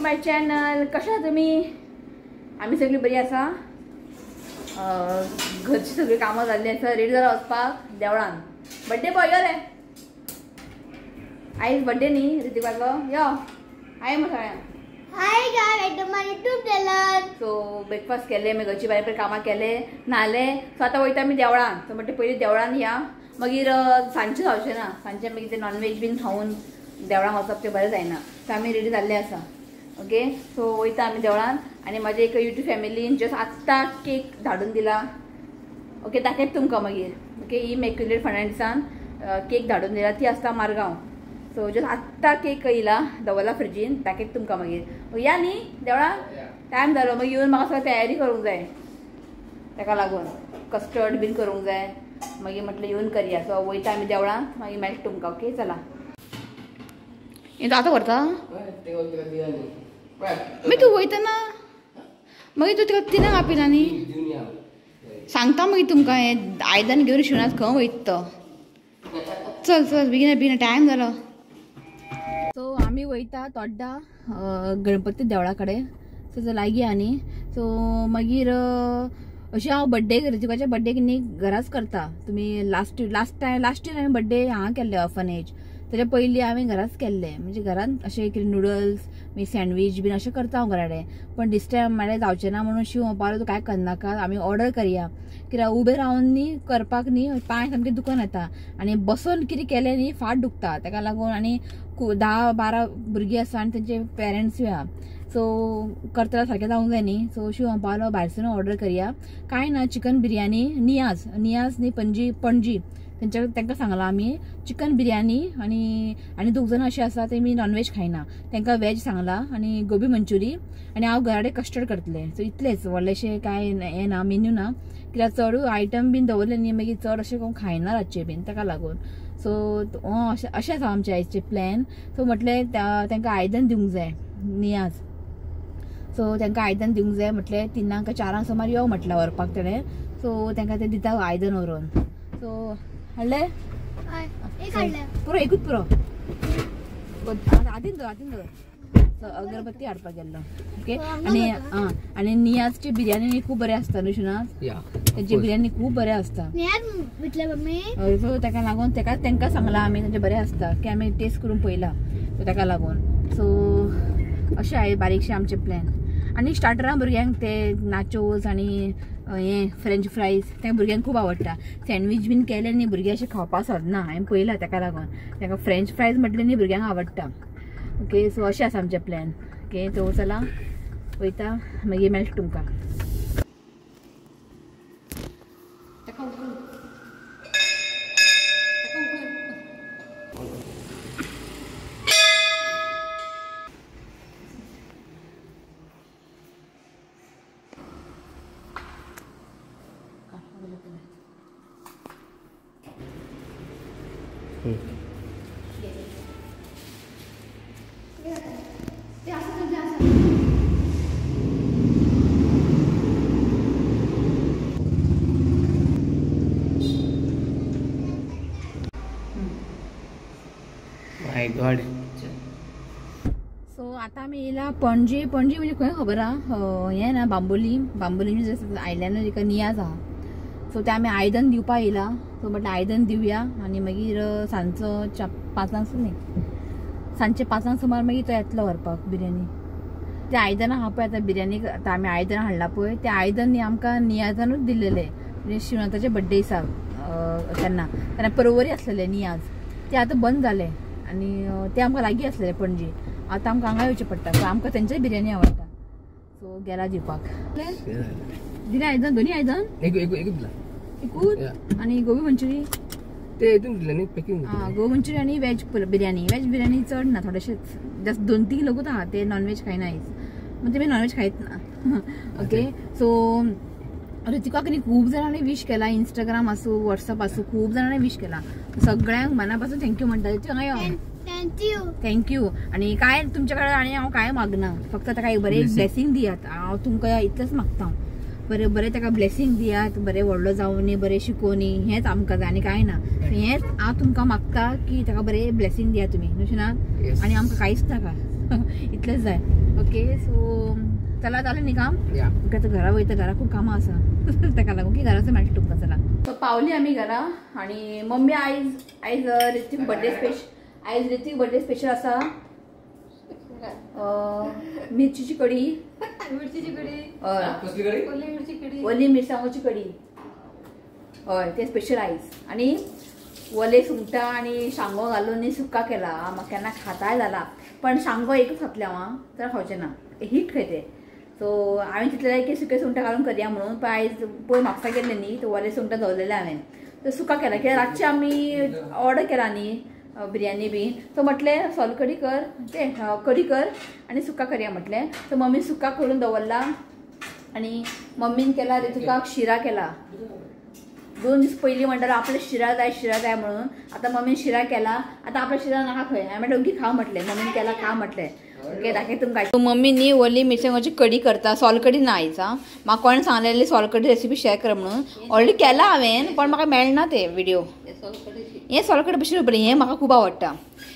My channel. कशा तुम्ही? आमी सगळी बरी आसा। घरची सगळी कामां जाल्ली आसा, रेडी जाला वचपाक देवळान। बड्डे बॉय यो रे, आयज बड्डे न्ही ऋतिकाचो, यो हाय मग सगळ्यांक। Hi guys, welcome to my YouTube channel. So breakfast केले, मागीर घरची बारीक बारीक कामां केले, न्हाले। सो आतां वयता आमी देवळान। सो म्हणटा पयलीं देवळान या, मागीर सांजचें जावचें ना, सांजचें मागीर ते नॉनव्हेज बीन खावन देवळान वचप तें बरें जायना। सो आमी रेडी जाल्ले आसा। ओके, सो वयता आमी देवळान। आनी म्हाजे एक युट्यूब फॅमिलीन जस्ट आत्तां केक धाडून दिला। ओके, दाखयत तुमकां मागीर। ओके, इमॅक्युलेट फर्नांडीसान केक धाडून दिला, ती आसता मारगांव। सो जस्ट आत्तां केक येयला, दवरला फ्रिजीन, दाखयत तुमकां मागीर। या न्ही देवळान, टायम जालो, मागीर येवन म्हाका सगळें तयारी करूंक जाय, ताका लागून कस्टर्ड बीन करूंक जाय। मागीर म्हटलें येवन करया। सो वयता आमी देवळान, मागीर मेळटा तुमकां। ओके, चला। आतां व्हरता मागीर तूं वयतना, मागीर तूं तिका तिनांक आपयला न्ही, सांगता मागीर तुमकां हें आयदन घेवन शिवनाथ खंय वयता तो। चल चल, बेगीन बेगीन, टायम जालो। सो आमी वयता तोड्डा गणपती देवळा कडेन, सो लागीं आहा न्ही। सो मागीर अशें हांव बड्डे ऋतिकाच्या बड्डेक न्ही घराच करता। तुमी लास्ट इयर हांवें बड्डे हांगा केल्ले ऑर्फनेज, तेच्या पयलीं हांवें घराच केल्ले। म्हणजे घरान अशें कितें नुडल्स मागीर सँडवीच बीन अशें करता हांव घरा कडेन। पण दीस टायम म्हळ्यार जावचें ना म्हणून शिव म्हणपाक लागलो, कांय करनाका, आमी ऑर्डर करया। कित्याक उबें रावन न्ही करपाक न्ही पांय सामके दुखोन येता, आनी बसोन कितें केलें न्ही फाट दुखता, ताका लागून। आनी 10-12 भुरगीं आसा आनी तेंचे पेरंट्सूय आहा, सो करतल्या सारकें जावंक जाय न्ही। सो शिव म्हणपाक लागलो भायरसून ऑर्डर करया। कांय ना, चिकन बिरयानी नियाज न्ही पणजी तेंच्या तांकां सांगलां आमी चिकन बिरयानी। आनी आनी दोग जाणां अशें आसा तेमी नॉनव्हेज खायना, तांकां वेज सांगलां, आनी गोबी मंचुरी, आनी हांव घरा कडेन कस्टर्ड करतलें। सो इतलेंच, व्हडलेशें कांय हें ना, मेन्यू ना, कित्याक चडूय आयटम बीन दवरले न्ही मागीर चड अशें कोण खायना रातचें बीन, ताका लागून। सो अशें अशें आसा आमचें आयचें प्लॅन। सो म्हटलें तांकां आयदन दिवंक जाय नियाज, सो तांकां आयदन दिवंक जाय म्हटलें 3 काय 4 सुमार यो म्हटलें व्हरपाक तेणें। सो तांकां तें दिता आयदन व्हरून। सो हाडलें पुरो, एकूच पुरो, आदीन दवर, आदीन दवर। सो अगरबत्ती हाडपाक गेल्लो। ओके, आनी आं, आनी नियाजची बिरयानी खूब बरें आसता न्हू शिवनाथ, तेंची बिरयानी खूब बरें आसता। सो ताका लागून ताका तांकां सांगलां आमी, तेंचें बरें आसता की आमी टेस्ट करून पळयला, सो ताका लागून। सो अशें आहे बारीकशे आमचे प्लॅन। आनी स्टार्टरां भुरग्यांक ते नाचोस आनी हें फ्रेंच फ्रायज ते भुरग्यांक खूब आवडटा। सँडवीच बीन केले न्ही भुरगीं अशें खावपाक सोदना, हांवें पळयलां, ताका लागून ताका फ्रेंच फ्रायज म्हटलें न्ही भुरग्यांक आवडटा। ओके, सो अशें आसा आमचें प्लॅन। ओके, सो चला वयता, मागीर मेळटा तुमकां। My God. सो आतां आमी येयला पणजी। पणजी म्हणजे खंय खबर आहा, हें ना बांबोली, बांबोली आयल्यान एक नियाज आहा। सो ते आमी आयदन दिवपाक येयला। सो म्हटलें आयदन दिवया आनी मागीर सांजचो 5 न्ही, सांजचे 5 सुमार मागीर तो येतलो व्हरपाक बिरयानी। ते आयदनां आहा पळय, आतां बिरयानी आतां आमी आयदनां हाडला पळय, ते आयदन न्ही आमकां नियाजानूच दिल्लेलें, म्हणजे शिवनाथाचे बड्डे दिसा तेन्ना, तेन्ना परवरी आसलेले नियाज, ते आतां बंद जाले आनी ते आमकां लागीं आसलेले पणजी, आतां आमकां हांगा येवचें पडटा। सो आमकां तेंचे बिरयानी आवडटा। सो गेला दिवपाक। दिलें आयदन, दोनी आयदन एकूच, आनी गोबी मंचुरी ते हितून दिलें न्ही पॅकिंग। आं, गोबी मंचुरी आनी वेज बिरयानी। वेज बिरयानी चड ना, थोडेशेच, जस्ट 2-3 लोकूच आहा ते नॉनव्हेज खायना आयज, म्हणजे मी नॉनव्हेज खायत ना। ओके, सो ऋतिकाक न्ही खूब जाणांनी विश केला, इंस्टाग्राम आसूं वॉट्सअप आसूं, खूब जाणांनी विश केला, सगळ्यांक मना पासून thank you म्हणटा। हांगा यो, thank you, thank you. आनी कांय तुमचे कडेन आनी हांव कांय मागना, फक्त ताका एक बरें ब्लेसींग दियात, हांव तुमकां इतलेंच मागता। बरें बरें ताका ब्लेसींग दियात, बरें व्हडलो जावनी, बरें शिकोवनी, हेंच आमकां जाय आनी कांय ना। हेंच हांव तुमकां मागता की ताका बरें ब्लेसींग दिया तुमी, न्हू शिवनाथ? आनी आमकां कांयच नाका, इतलेंच जाय। ओके सो चला जालें न्ही काम. ओके आतां घरा वयता, घरा खूब कामां आसा ताका लागून की घराचो मेळटा तुमकां. चला सो पावली आमी घरा. आनी मम्मी आयज आयज ऋत्विक बर्थडे स्पेशल, आयज ऋत्विक बर्थडे स्पेशल आसा. मिरचीची कढी, मिरचीची कढी, हय, ओली मिरसांगोची कढी, हय ते स्पेशल आयज. आनी ओले सुंगटां आनी शांगो घालून न्ही सुक्का केला. म्हाका केन्ना खाताय जाला, पण शांगो एकूच खातलें हांव, चड खावचें ना, हीट खंय तें. सो हांवें चिंतलें की सुके सुंगटां घालून करया म्हणून, पण आयज पयर म्हापसा गेल्लें न्ही, तो ओले सुंगटां दवरलेलें हांवें, तो सुका केला. कित्याक रातचें आमी ऑर्डर केला न्ही बिरयानी बी, सो म्हटलें सोल कडी कर, तें कडी कर आनी सुका करया म्हटलें. सो मम्मी सुका करून दवरला आनी मम्मीन केला ऋतुकाक शिरा केला. 2 दीस पयलीं म्हणटालो आपले शिरा जाय, शिरा जाय म्हणून. आतां मम्मीन शिरा केला, आतां आपल्या शिरा नाका खंय. हांवें म्हणलें ओगी खा म्हटलें, मम्मीन केला खा म्हटलें. ओके दाखय तुमकां. मम्मी न्ही ओली मिरसांगाची कडी करता, सोल कडी ना आयज. आं म्हाका कोणें सांगलेली सोल कडी रेसिपी शेअर कर म्हणून, ऑलरेडी केला हांवें, पण म्हाका मेळना ते व्हिडिओ. हें सोल कडी भशेन बरें, हें म्हाका खूब आवडटा.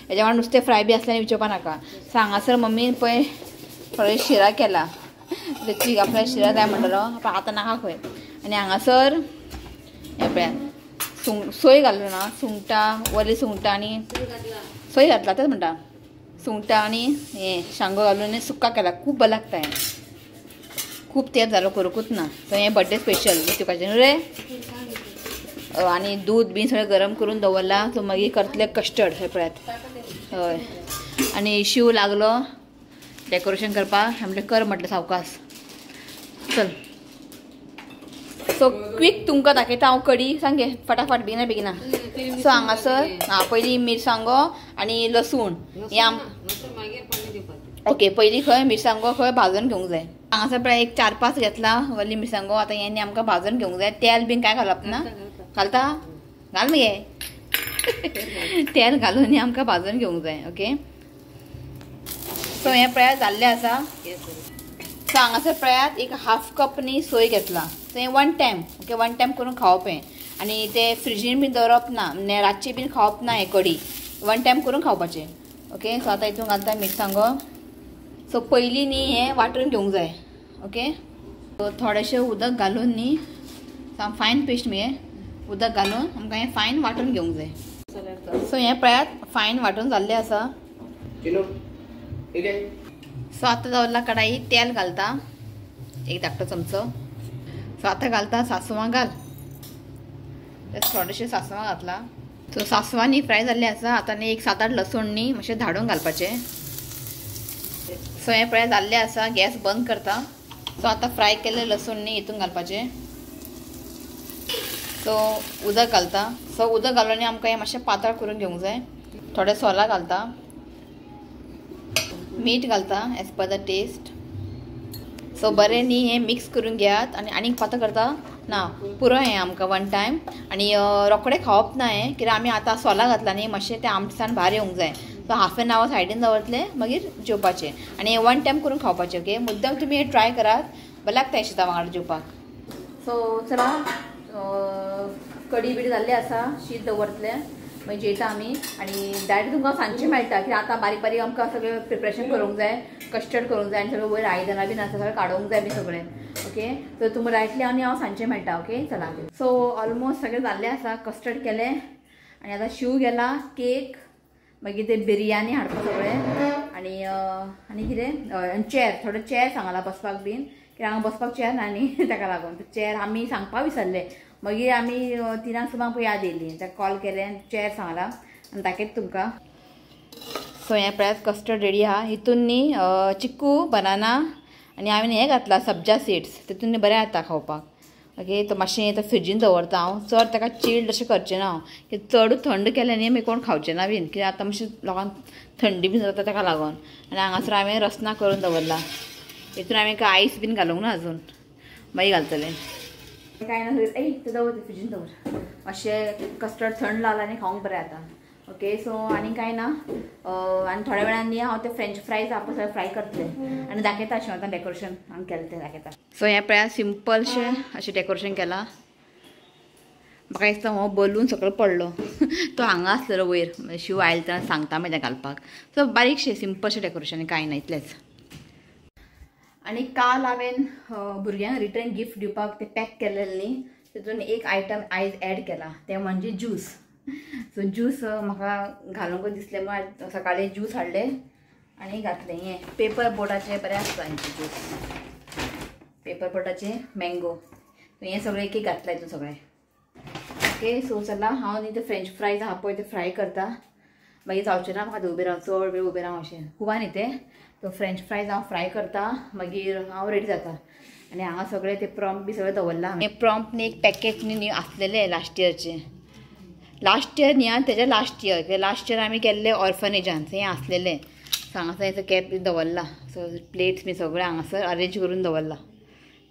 हेज्या वांगडा नुस्तें फ्राय बी आसल्यार विचारपा नाका. हांगासर मम्मीन पळय थोडे शिरा केला, ऋत्विक आपल्या शिरा जाय म्हणटलो, पण आतां नाका खंय. आनी हांगासर हें पळय सोय घालून ना, सुंगटां, वोली सुंगटां आनी सोय घातला तेच म्हणटा, सुंगटां आनी हें शांगो घालून सुक्का केला. खूब बरें लागता हें, खूब तेप जालो करूंकूच ना. सो हें बर्थडे स्पेशल ऋत्विकाचें न्हू रे. आनी दूद बीन सगळें गरम करून दवरलां. सो मागीर करतले कस्टर्ड हें पळयात. हय आनी शिव लागलो डेकोरेशन करपाक, म्हटलें कर म्हटलें सावकास. चल सो क्वीक तुमकां दाखयता हांव कडी सांगे फटाफट बेगिना बेगिना. सो हांगासर आं पयलीं मिरसांगो आनी लसूण हें ओके पयलीं खंय मिरसांगो खंय भाजून घेवंक जाय. हांगासर पळय एक 4-5 घेतला वल्ली मिरसांगो. आतां हें न्ही आमकां भाजून घेवंक जाय. तेल बीन कांय घालप ना, घालता घाल मगे तेल घालून न्ही आमकां भाजून घेवंक जाय. ओके सो हें पळयात जाल्लें आसा. सो हांगासर पळयात एक 1/2 कप न्ही सोय घेतला. सो हें 1 टायम, ओके 1 टायम करून खावप हें. आनी तें फ्रिजीन बीन दवरप ना, रातचें बीन खावप ना हें कडी, 1 टायम करून खावपाचें. ओके सो आतां हितून घालता मिरसांगो. सो पयलीं न्ही हें वांटून घेवंक जाय. ओके सो थोडेशें उदक घालून न्ही फायन पेस्ट मगे उदक घालून आमकां हें फायन वांटून घेवंक जाय. सो हें पळयात फायन वांटून जाल्लें आसा. सो आतां दवरला कडाई, तेल घालता एक धाकटो चमचो. सो आतां घालता सासवां घाल, थोडेशें सासवां घातला. सो सासवां न्ही फ्राय जाल्लें आसा. आतां न्ही एक 7-8 लसूण न्ही मातशें धाडून घालपाचें. सो हें पळय जाल्लें आसा, गॅस बंद करता. सो आतां फ्राय केल्लें लसूण न्ही हितून घालपाचें. सो उदक घालता. सो उदक घालून आमकां हें मातशें पातळ करून घेवंक जाय. थोडें सोलां घालता, मीठ घालता as per the test. So बरें न्ही हें मिक्स करून घेयात आनी आनीक पातळ करता ना पुरो हें आमकां 1 टायम. आनी रोखडें खावप ना हें, कित्याक आमी आतां सोलां घातला न्ही, मातशें तें आमटसाण भायर येवंक जाय. सो 1/2 एन our सायडीन दवरतलें, मागीर जेवपाचें. आनी हें 1 टायम करून खावपाचें. ओके मुद्दम तुमी हें ट्राय करात, बरें लागता शिता वांगडा जेवपाक. सो चला कडी बिडी जाल्ली आसा, शीत दवरतलें, मागीर जेयता आमी. आनी डायरेक्ट तुमकां सांजचें मेळटा, कित्याक आतां बारीक बारीक आमकां सगळें प्रिपरेशन करूंक जाय, कस्टर्ड करूंक जाय आनी सगळें वयर आयदनां बीन आसा सगळें काडूंक जाय बी सगळें. ओके सो तुमकां डायरेक्टली आनी हांव सांजचें मेळटा. ओके चला सो ऑलमोस्ट सगळें जाल्लें आसा, कस्टर्ड केलें आनी आतां शीव गेला, केक, मागीर ते बिरयानी हाडपा सगळें. आनी आनी कितें चेर, थोडो चेर सांगला बसपाक बीन, कित्याक हांगा बसपाक चेर ना न्ही ताका लागून चेर आमी सांगपाक विसरले. मागीर आमी 3 सुमार याद येयली, ताका कॉल केलें आनी चेर सांगला आनी दाखयता तुमकां. सो हें पळयात कस्टर्ड रेडी आहा. हितून न्ही चिकू, बनाना आनी हांवें हें घातलां सब्जा सिड्स, तितून न्ही बरें जाता खावपाक. ओके तो मातशें आतां फ्रिजीन दवरता हांव, चड ताका चिल्ड अशें करचें ना हांव, कित्याक चडूच थंड केलें न्ही मागीर कोण खावचें ना बीन, कित्याक आतां मातशें लोकांक थंडी बीन जाता ताका लागून. आनी हांगासर हांवें रसना करून दवरला, हितून हांवें आयस बीन घालूंक ना अजून, मागीर घालतलें. कांय ना ए तें दवर, फ्रिजीन दवर, मातशें कस्टर्ड थंड लागला आनी खावंक बरें जाता. ओके सो आनी कांय ना. आनी थोड्या वेळान न्ही हांव ते फ्रेंच फ्रायज आप सगळें फ्राय करतलें आनी दाखयता अशें आतां डेकोरेशन हांव केलें तें दाखयता. सो हें पळयात सिंपलशें अशें डेकोरेशन केलां. म्हाका दिसता हो बलून सकयल पडलो तो हांगा आसलेलो वयर, शिव आयलो तेन्ना सांगता मागीर तें घालपाक. सो बारीकशें सिंपलशें डेकोरेशन, कांय ना इतलेंच. आनी काल हांवें भुरग्यांक रिटर्न गिफ्ट दिवपाक ते पॅक केलेले न्ही, तितून एक आयटम आयज एड केला, तें म्हणजे ज्यूस. सो ज्यूस म्हाका घालूंक दिसलें म्हूण सकाळीं ज्यूस हाडले आनी घातलें. हें पेपर बोटाचें बरें आसता हेंचें ज्यूस, पेपर बोटाचें मँगो. हें सगळें एक एक घातलां हितून सगळें. ओके सो चला हांव न्ही ते फ्रेंच फ्रायज आहा पळय ते फ्राय करता, मागीर जावचें ना म्हाका उबें राव चड वेळ उबें राव अशें खूब न्ही तें. सो फ्रेंच फ्रायज हांव फ्राय करता, मागीर हांव रेडी जाता. आनी हांगा सगळें ते प्रॉम्प्ट बी सगळें दवरलां. हें प्रॉम्प्ट न्ही एक पॅकेट न्ही आसलेलें लास्ट इयरचें, लास्ट इयर न्ही आं तेज्या लास्ट इयर, लास्ट इयर आमी गेल्ले ऑर्फनेजान, हें आसलेलें. सो हांगासर हें कॅप दवरलां, सो प्लेट्स बी सगळें हांगासर अरेंज करून दवरलां.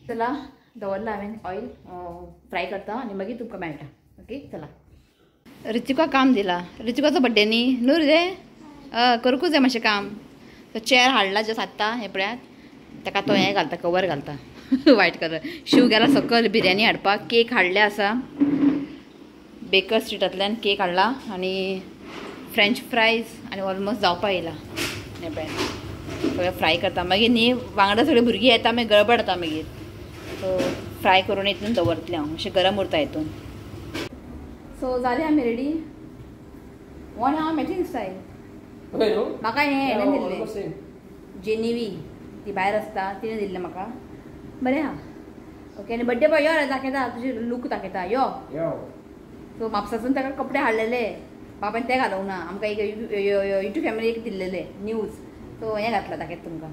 चला दवरलां हांवें ऑयल फ्राय करता आनी मागीर तुमकां मेळटा. ओके चला ऋतिका काम दिला, ऋतिकाचो बड्डे न्ही न्हू रे, करूंकूच जाय मातशें काम. सो चेअर हाडला जस्ट आत्तां, हें पळयात ताका तो हें घालता, कवर घालता वायट कलर. शिव गेला सकयल बिरयानी हाडपाक, केक हाडले आसा बेकर स्ट्रिटांतल्यान केक हाडला आनी फ्रेंच फ्रायज आनी ऑलमोस्ट जावपा येयला. हें पळयात सगळें फ्राय करता, मागीर न्ही वांगडा सगळीं भुरगीं येता, मागीर गडबड जाता मागीर. सो फ्राय करून हितून दवरतलें हांव, मातशें गरम उरता हितून. सो जालें आमी रेडी. वन हांव मॅचिंग स्टायल म्हाका हें हेणें दिल्लें, जेनिवी ती भायर आसता तिणें दिल्लें म्हाका, बरें आहा. ओके आनी बड्डे बॉय यो रे, दाखयता तुजी लूक दाखयता यो. सो म्हापसासून ताका कपडे हाडलेले बापायन, ते घालूंक ना आमकां, एक युट्यूब फॅमिली एक दिल्लेले न्यूज. सो हें घातलां दाखयता तुमकां.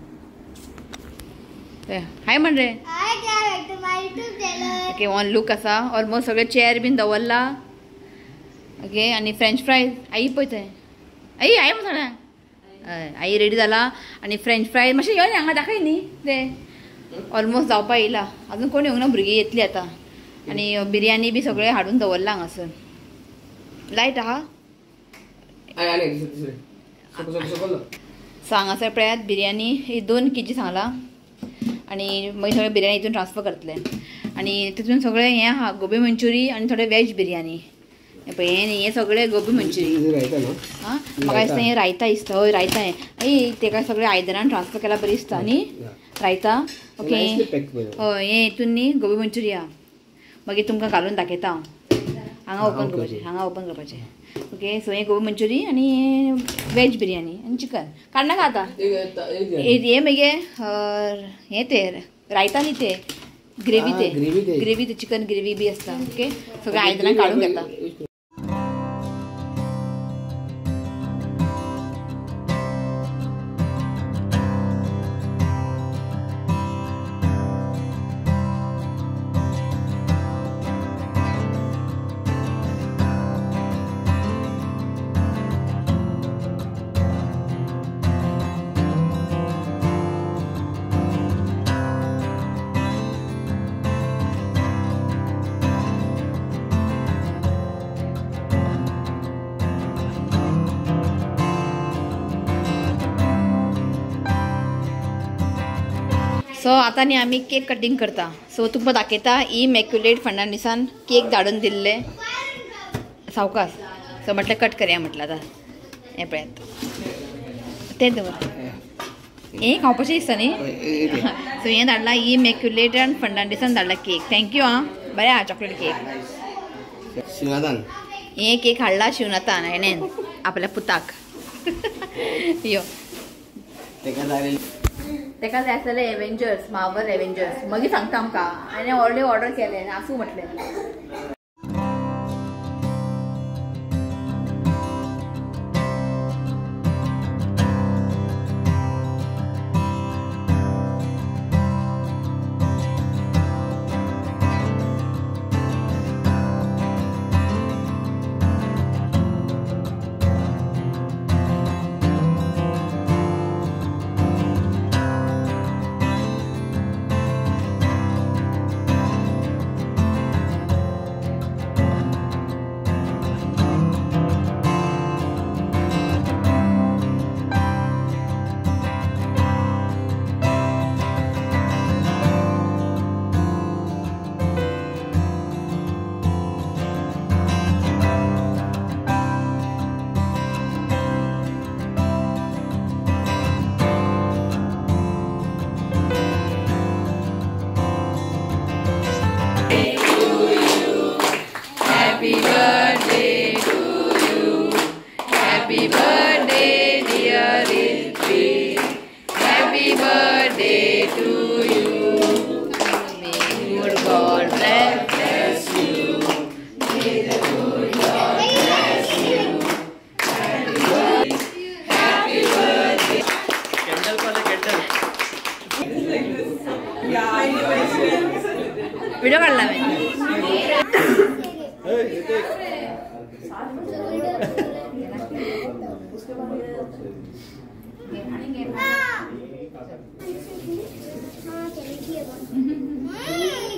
हाय म्हण रे. ओके वन लूक आसा ऑलमोस्ट सगळे चेअर बीन दवरला. ओके आनी फ्रेंच फ्रायज आई पळय थंय, आई आई म्हण सगळ्यांक. हय आई रेडी जाला आनी फ्रेंच फ्रायज मातशें यो न्ही हांगा दाखय न्ही, ते ऑलमोस्ट जावपा येयला, अजून कोण येवंक ना, भुरगीं येतली आतां. आनी बिरयानी बी सगळें हाडून दवरलां हांगासर. लायट आहा सो हांगासर पळयात बिरयानी ही 2 केजी सांगला आनी मागीर सगळें बिरयानी हितून ट्रान्सफर करतले. आनी तितून सगळें हें आहा गोबी मंचुरी आनी थोडें वेज बिरयानी. पळय हें न्ही, हें सगळें गोबी मंचुरी. आं म्हाका दिसता हें रायता दिसता, हय रायता हें. आई तेका सगळें आयदनान ट्रान्सफर केल्यार बरें दिसता न्ही रायता. ओके हय हें हितून न्ही गोबी मंचुरी आहा, मागीर तुमकां घालून दाखयता हांव. हांगा ओपन करपाचें, हांगा ओपन करपाचें. ओके सो हें गोबी मंचुरी आनी वेज बिरयानी आनी चिकन काडनाका आतां. हें मागीर हें तें रायता न्ही तें ग्रेवी, ते ग्रेवी ते चिकन ग्रेवी बी आसता. ओके सगळें आयदनां काडून घेता. सो आतां न्ही आमी केक कटींग करता. सो तुमकां दाखयता इमॅक्युलेट फर्नांडीसान केक धाडून दिल्ले सावकास. सो म्हटलें कट करया म्हटलें आतां. हें पळयात तें दवर, हें खावपाचें दिसता न्ही. सो हें धाडलां इमॅक्युलेट फर्नांडीसान धाडला केक. Thank you आं, बरें आहा चॉकलेट केक. शिवनाथान हें केक हाडला, शिवनाथान हेणें आपल्या पुताक. यो तेका जाय आसलेले एव्हेंजर्स, मार्वल एव्हेंजर्स. मागीर सांगता आमकां, हांवें ऑलरेडी ऑर्डर केलें आसूं म्हटलें.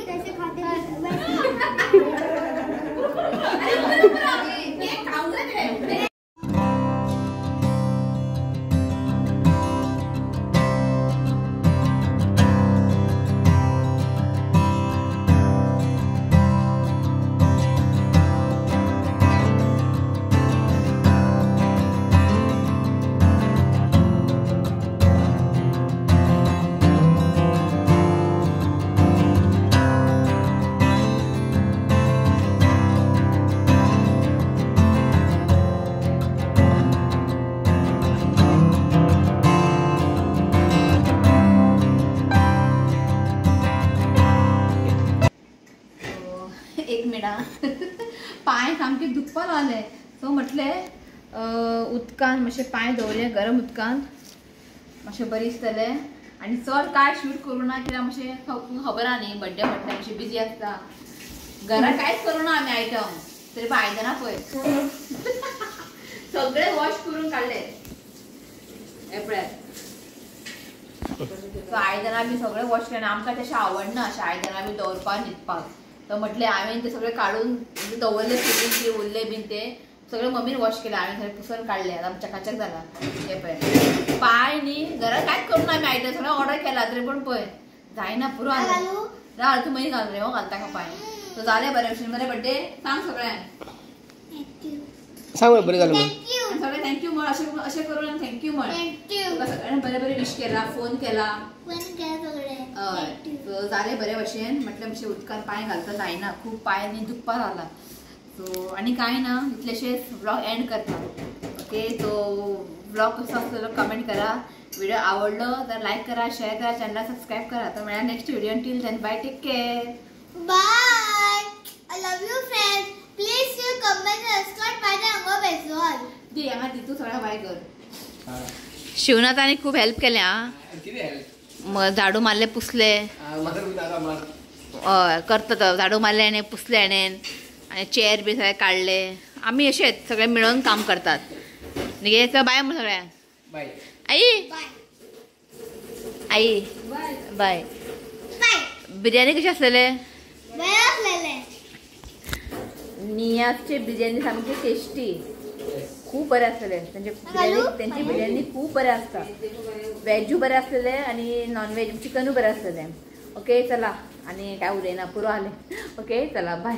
कैसे खाते हैं। एक मिनट पांय सामके दुखपा लागले सो म्हटलें उदकान मातशें पांय दवरले गरम उदकान मातशें बरें दिसतलें। आनी चड कांय शूट करूं ना कित्याक मातशें खबर आहा न्ही बड्डे म्हटल्यार मातशें बिजी आसता घरा कांयच करूं ना आमी आयटम तरी पण आयदनां पळय सगळे वॉश करून काडले हे पळयात। सो आयदनां बी सगळे वॉश केले आमकां तशें आवडना अशें आयदनां बी दवरपाक न्हिदपाक। तर म्हटलें हांवें ते सगळे काडून दवरले फ्रिजीन कितें उरले बीन ते सगळे मम्मीन वॉश केले हांवें सगळे पुसून काडले आतां चकाचक जाला। हे पळय पांय न्ही घरात कांयच करूं ना आमी आयटम सगळें ऑर्डर केला तरी पण पळय जायना पुरो राव तूं मागीर घाल रे हो घालता का पांय। सो जालें बरें भशेन बरें बड्डे सांग सगळ्यांक सांग बरें जालें सगळें thank you म्हण अशें अशें करून thank you म्हण तुका सगळ्यांनी बरें बरें विश केला फोन केला हय। सो जालें बरें भशेन म्हटलें मातशें उदकान पांय घालता जायना खूब पांय न्ही दुखपा जाला। सो आनी कांय ना इतलेशेच व्लॉग एंड करता। ओके सो व्लॉग कसो आसतलो कमेंट करा व्हिडिओ आवडलो तर लायक करा शेअर करा चॅनला सबस्क्राईब करा। तर मेळ्या next video till then bye take care bye. I love you friends please you comment subscribe माझ्या अंगा बेसॉल दी हांगा दी तूं सगळ्या बाय कर। शिवनाथाने खूब हेल्प केले आ झाडू मारले पुसले हय करता झाडू मारले हाणें पुसले हाणें आनी चेअर बी सगळे काडले आमी अशेंच सगळे मेळून काम करतात। न्ही चल बाय म्हण सगळ्यांक बाय आई आई बाय। बिर्याणी कशी आसलेले नियाजचे बिर्याणी सामकी टेस्टी खूब बरें आसलेले तेंची बिर्याणी खूब बरें आसता वेजूय बरें आसलेले आनी नॉन वेज चिकनूय बरें आसलेलें। ओके चला आनी काय उलयना पुरो जालें। ओके चला बाय।